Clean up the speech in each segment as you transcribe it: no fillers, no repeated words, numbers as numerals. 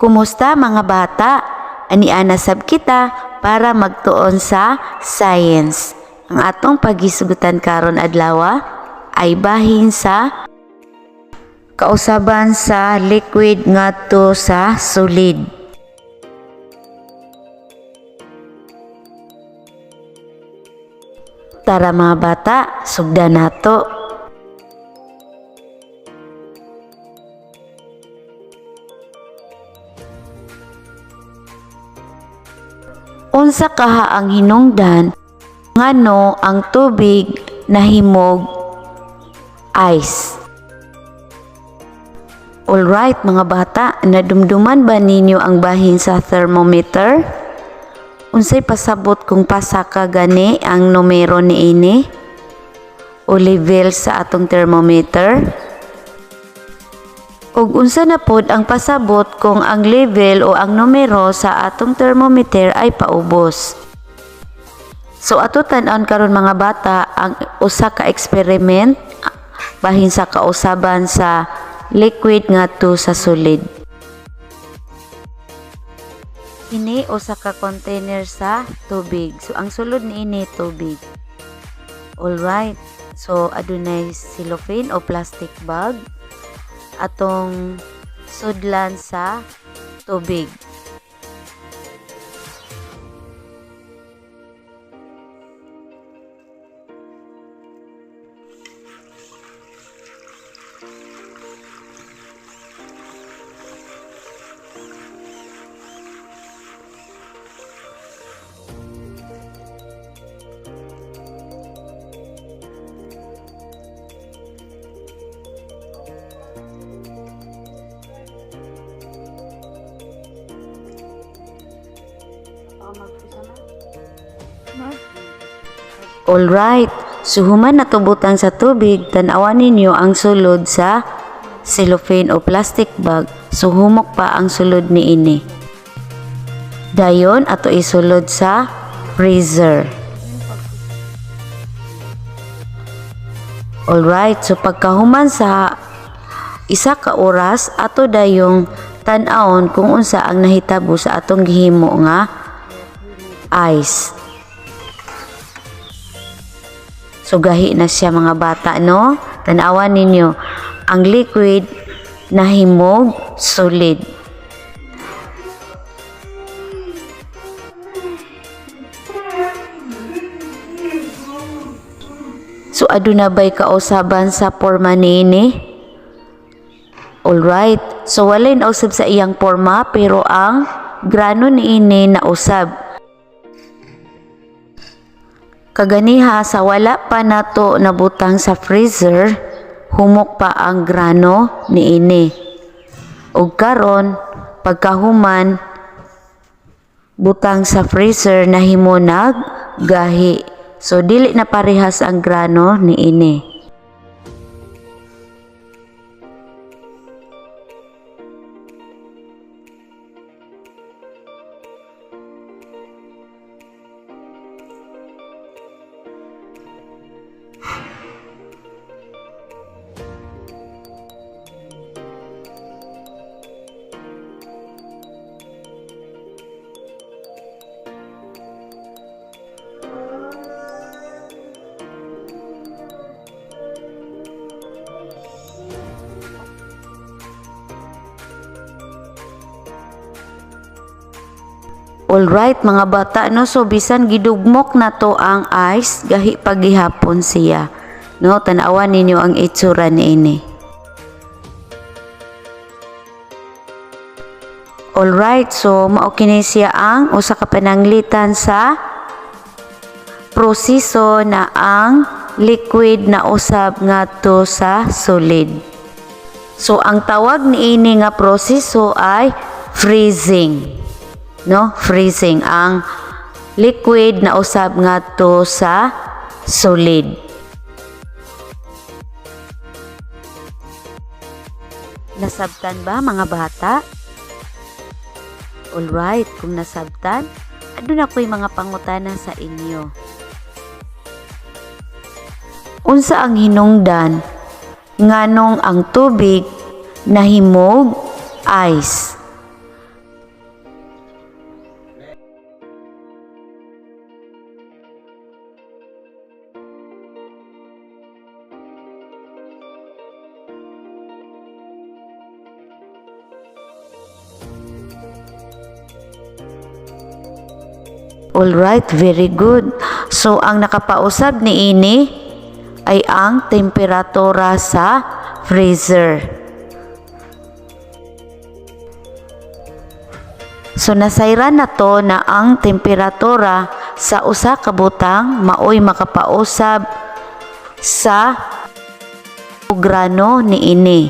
Kumusta, mga bata? Ania na sab kita para magtuon sa science. Ang atong paghisgutan karon adlaw ay bahin sa kausaban sa liquid ngadto sa solid. Tara, mga bata, sugdan nato. Unsa kaha ang hinungdan ngano ang tubig nahimog ice? Alright, mga bata, nadumduman ba ninyo ang bahin sa thermometer? Unsay pasabot kung pasaka gani ang numero niini o level sa atong thermometer? Ug unsa na pod ang pasabot kung ang level o ang numero sa atong thermometer ay paubos? So ato tan-on karon, mga bata, ang usa ka experiment bahin sa kausaban sa liquid ngadto sa solid. Ini usa ka container sa tubig. So ang sulod niini tubig. Alright. So adunay cellophane o plastic bag atong sudlan sa tubig. Alright, so human nato butang sa tubig, tan-awan ninyo ang sulod sa cellophane o plastic bag. So humok pa ang sulod niini. Dayon ato isulod sa freezer. Alright, so pagkahuman sa 1 ka oras, ato dayong tan-awon kung unsa ang nahitabo sa atong gihimo nga ice. So gahi na siya, mga bata, no? Tan-awan ninyo ang liquid nahimog solid. So aduna bay kausaban sa porma niini? Alright. So walay nausab sa iyang porma, pero ang grano niini nausab. Kaganiha sa wala pa nato nabutang sa freezer, humok pa ang grano niini. Ug karon pagkahuman butang sa freezer, nahimo nag gahi. So dili na parehas ang grano niini. Alright, mga bata, no, so bisan gidugmok na to ang ice, gahi pagihapon siya. No, tan-awan ninyo ang itsura niini. Alright, so mao kini siya ang usa ka pananglitan sa proseso na ang liquid na usab ngadto sa solid. So ang tawag niini nga proseso ay freezing, no? Freezing, ang liquid na usab ngadto sa solid. Nasabtan ba, mga bata? Alright, kung nasabtan, aduna ko'y mga pangutana sa inyo. Unsa ang hinungdan nganong ang tubig nahimog ice? Alright, very good. So, ang nakapausab niini ay ang temperatura sa freezer. So nasayran nato na ang temperatura sa usa ka butang maoy makapausab sa grano niini.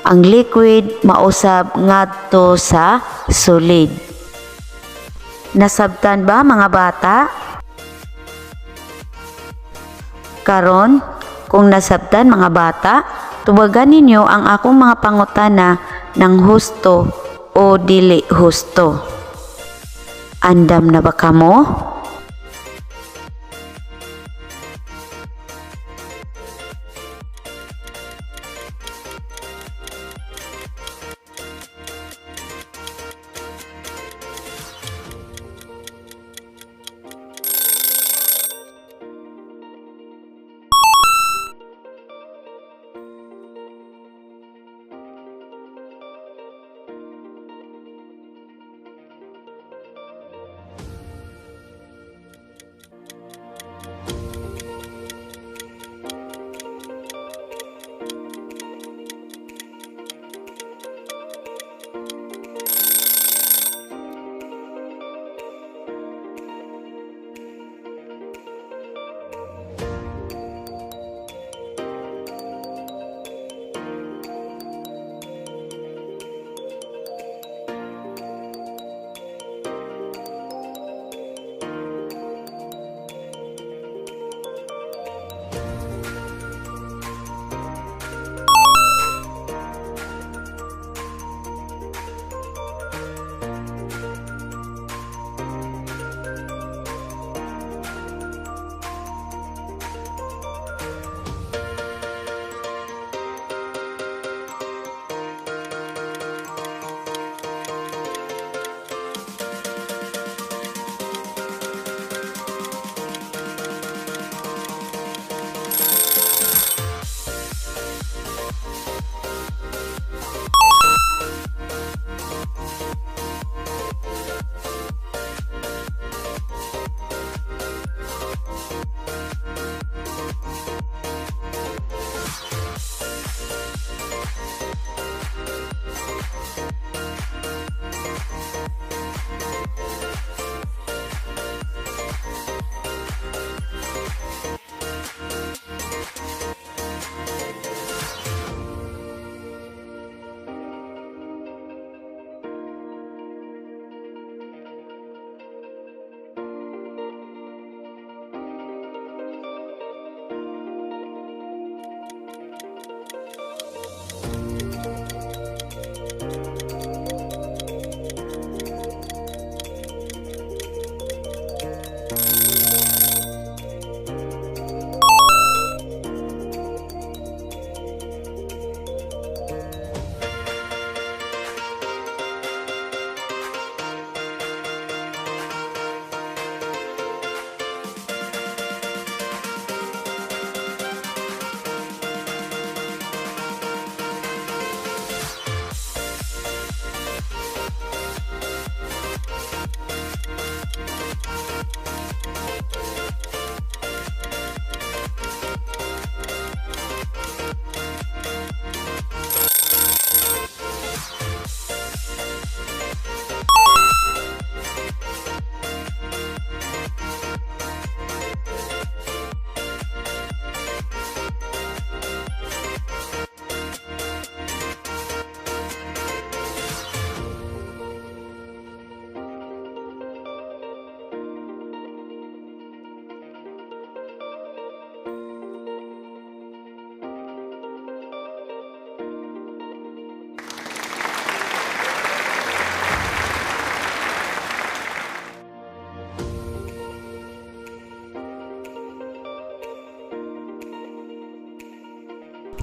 Ang liquid mausab ngadto sa solid. Nasabtan ba, mga bata? Karon, kung nasabtan, mga bata, tubagan ninyo ang akong mga pangutana ng husto o dili husto. Andam na ba kamo?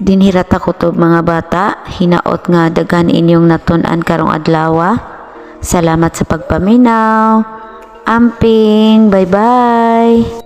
Dinhi ra ta kutob, mga bata, hinaot nga daghan inyong natun-an karong adlaw. Salamat sa pagpaminaw. Amping, bye-bye.